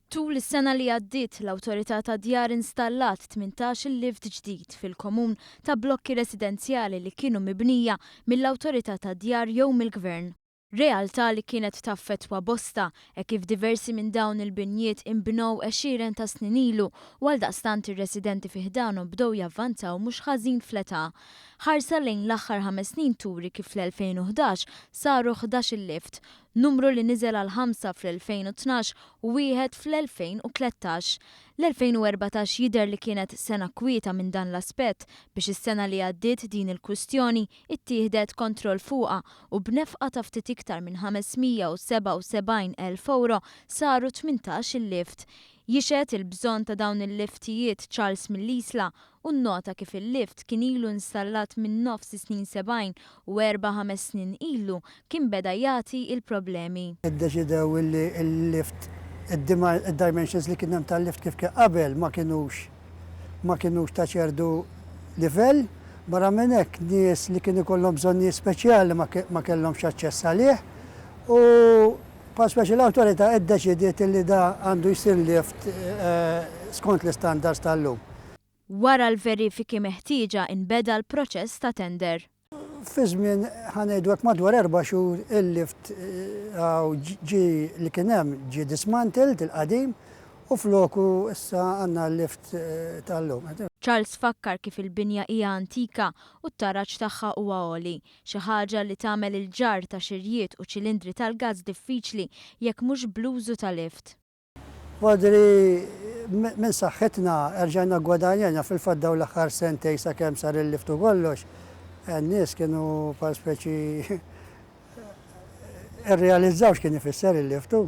Tul is-sena li għaddiet, l-Awtorità tad-Djar installat 18-il lift ġdid fil-komun ta' blokki residenzjali li kienu mibnija mill-Awtorità tad-Djar jew mill-Gvern. Realtà li kienet taffettwa bosta hekk kif diversi minn dawn il-binjiet inbnew għexieren ta' snin ilu u għaldaqstant ir-residenti fi ħdanhom bdew javvanzaw mhux ħażin fl-età. Ħarsa lejn l-aħħar ħames snin turi kif fl-2011 saru 11-il lift, numru li niżel għal ħamsa fl-2012 u wieħed fl-2013. L-2014 jidher li kienet sena kwieta minn dan l-aspett biex is-sena li għaddiet din il-kwistjoni ittieħdet kontroll fuqha u b'nefqa ta' ftit iktar minn 577,000 ewro saru 18-il lift. Jixhed il-bżonn ta' dawn il-liftijiet Charles mill-Isla u nnota kif il-lift kien ilu installat minn nofs is-snin 70 u erba' ħames snin ilu kien beda jagħti l-problemi. Iddeċidew illi l-lift, id-dimensions li kien hemm tal-lift kif kien qabel ma kinux ma kinux ta' ċertu livell. Barra minn hekk nies li kien ikollhom bżonnijiet speċjali ma kellhomx aċċess għalih u bħal speċi l-awtorità iddeċidiet illi da għandu jsir lift skont l-istandards tal-lum. Wara l-verifiki meħtieġa inbeda l-proċess ta' tender. Fi żmien, ħa ngħidu hekk, madwar erba' xhur il-lift ġie li kien hemm ġie dismantled, il-qadim, u floku issa għandna l-lift tal-lum. Charles fakkar kif il-binja hija antika u t-taraġ tagħha huwa għoli, xi ħaġa li tagħmel il-ġarr ta' xirjiet u ċilindri tal-gass diffiċli jekk mhux bl-użu ta' lift. Padri, minn saħħitna erġajna ggwadanjajna, fil-fatt dawn l-aħħar sentejn sakemm sar il-lift u kollox, n-nies kienu bħal speċi irrealizzaw x'kien ifisser il-lift hu.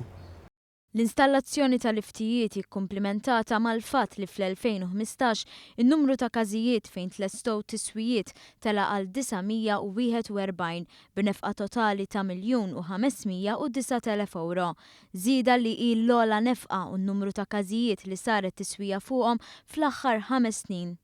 L-installazzjoni ta' liftijiet hi kkumplimentata mal-fatt li fl-2015 in-numru ta' każijiet fejn tlestow tiswijiet tela' għal 941 b'nefqa totali ta' 1,509,000 ewro. Żieda li hi l-ogħla nefqa u n-numru ta' każijiet li saret tiswija fuqhom fl-aħħar ħames snin.